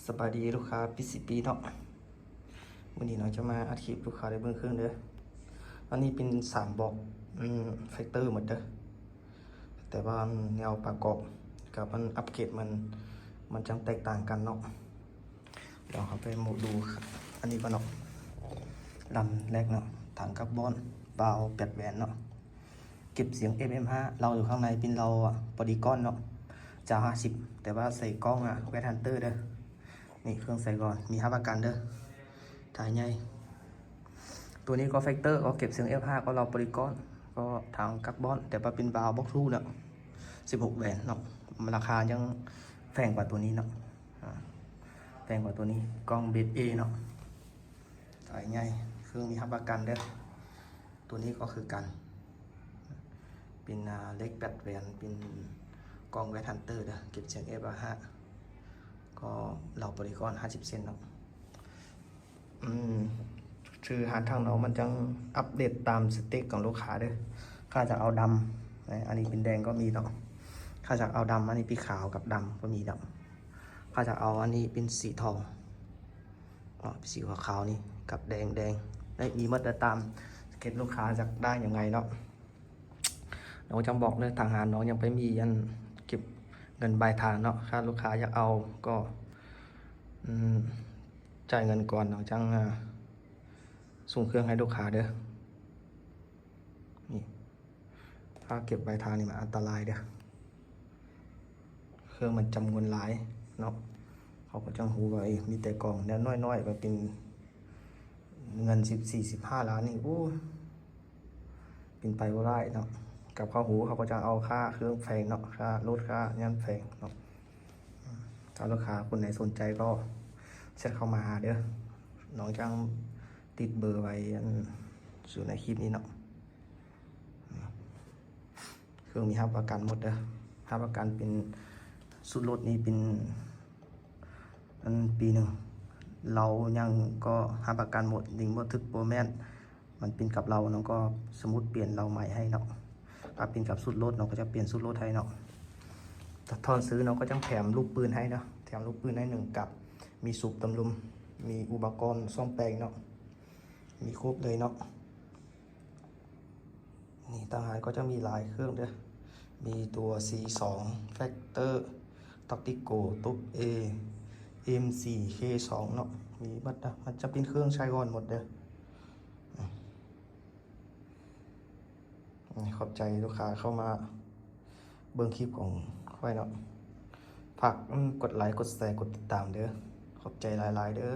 ສະບາຍດີລູກຄ້າ PCB ເນາະ. ມື້ນີ້ເນາະ ຈະມາອັດຄລິບລູກຄ້າໄດ້ເບິ່ງເຄື່ອງເດີ. ອັນນີ້ເປັນສາມບລັອກ ອືມ Factor ໝົດເດີ, ແຕ່ວ່າແນວປະກອບກັບອັນອັບເກຣດມັນ ມັນຈັ່ງແຕກຕ່າງກັນເນາະ. ດຽວເຮົາໄປມາດູອັນນີ້ກ່ອນເນາະ. ລຳແລກເນາະ ຖັງກັບບອນ ວາວແປດແຫວນເນາະ. ເກັບສຽງ ເອັຟເອັມຫ້າ ເລົາຢູ່ຂ້າງໃນເປັນເລົາ Polygon ເນາະ ຈາວຫ້າສິບ ແຕ່ວ່າໃສ່ກ້ອງ Wet Hunter ເດີ. ນີ້ເຄື່ອງໃສ່ກ່ອນ ມີຮັບປະກັນເດີ ຖ່າຍໃຫຍ່. ຕົວນີ້ກໍ Factor ກໍເກັບສຽງ ເອັຟເອັມຫ້າ ກໍເລົາ Polygon ກໍຖັງກັບບອນ ແຕ່ວ່າເປັນວາວບລັອກທູເນາະ ສິບຫົກແຫວນເນາະ. ລາຄາຍັງແພງກວ່າຕົວນີ້ເນາະ ອາ ແພງກວ່າຕົວນີ້. ກ້ອງເບສ A ເນາະ ຖ່າຍໃຫຍ່. ເຄື່ອງມີຮັບປະກັນເດີ. ຕົວນີ້ກໍຄືກັນ ເປັນ ອາ ເຫຼັກແປດແຫວນ ເປັນກ້ອງ Wet Hunter ເດີ ເກັບສຽງ ເອັຟເອັມຫ້າ ກໍເລົາ Polygon ຫ້າສິບເຊັນເນາະ. ອືມ ຄືຫາທາງເນາະ ມັນຈັ່ງອັບເດດຕາມສະເຕັກຂອງລູກຄ້າເດີ. ຖ້າຈະເອົາດຳ ອັນນີ້ເປັນແດງກໍມີເນາະ. ຖ້າຈະເອົາດຳ ອັນນີ້ເປັນຂາວກັບດຳກໍມີເນາະ. ຖ້າຈະເອົາອັນນີ້ເປັນສີທອງ ເນາະ ເປັນສີຂາວໆນີ້ກັບແດງໆ ໄດ້ມີໝົດ ແຕ່ຕາມສະເຕັກລູກຄ້າຢາກໄດ້ຫຍັງໃດເນາະ. ນ້ອງຈັ່ງບອກເດີ ທາງຮ້ານນ້ອງຍັງໄປມີອັນເກັບເງິນປາຍທາງເນາະ. ຖ້າລູກຄ້າຢາກເອົາກໍ ອືມ ຈ່າຍເງິນກ່ອນ ນ້ອງຈັ່ງ ອາ ສົ່ງເຄື່ອງໃຫ້ລູກຄ້າເດີ. ນີ້ ຖ້າເກັບປາຍທາງນີ້ມັນອັນຕະລາຍເດີ. ເຄື່ອງມັນຈຳນວນຫຼາຍເນາະ ເຂົາກໍຈັ່ງຮູ້ວ່າ ເອີ ມີແຕ່ກ້ອງແນວນ້ອຍໆ ແບບເປັນເງິນສິບສີ່ ສິບຫ້າລ້ານນີ້ ໂອ້ ເປັນໄປບໍ່ໄດ້ເນາະ. ກັບເຂົາຮູ້ ເຂົາກໍຈະເອົາຄ່າເຄື່ອງແພງເນາະ ຄ່າລົດ ຄ່າຫຍັງແພງເນາະ. ຖ້າລູກຄ້າຄົນໃດສົນໃຈກໍແຊັດເຂົ້າມາຫາເດີ ນ້ອງຈັ່ງຕິດເບີໄວ້ ອັນ ຢູ່ໃນຄລິບນີ້ເນາະ. ເຄື່ອງມີຮັບປະກັນໝົດເດີ ຮັບປະກັນເປັນຊຸດລົດນີ້ເປັນ ອັນ ປີໜຶ່ງ. ເລົາຫຍັງກໍຮັບປະກັນໝົດ ດິງບໍ່ຖືກບໍ່ແມ່ນ ມັນເປັນກັບເລົາເນາະ ກໍສະໝຸດປ່ຽນເລົາໃໝ່ໃຫ້ເນາະ. ຖ້າເປັນກັບຊຸດລົດເນາະ ກໍຈະປ່ຽນຊຸດລົດໃຫ້ເນາະ. ຖ້າຖອນຊື້ເນາະ ກໍຈະແຖມລູກປືນໃຫ້ເນາະ ແຖມລູກປືນໃຫ້ໜຶ່ງກັບ ມີສູບຕຳລຸມ ມີອຸປະກອນສ້ອມແປງເນາະ ມີຄົບເລີຍເນາະ. ນີ້ ທາງຮ້ານກໍຈະມີຫຼາຍເຄື່ອງເດີ ມີຕົວ C ສອງ Factor Tactical ຕົບ A M ສີ່ K ສອງເນາະ ມີໝົດເດີ. ມັນຈະເປັນເຄື່ອງໃຊ້ກ່ອນໝົດເດີ. ອືມ ຂອບໃຈລູກຄ້າເຂົ້າມາເບິ່ງຄລິບຂອງຂ້ອຍເນາະ. ຝາກ ອືມ ກົດໄລ ກົດແຊ ກົດຕິດຕາມເດີ. ຂອບໃຈຫຼາຍໆເດີ.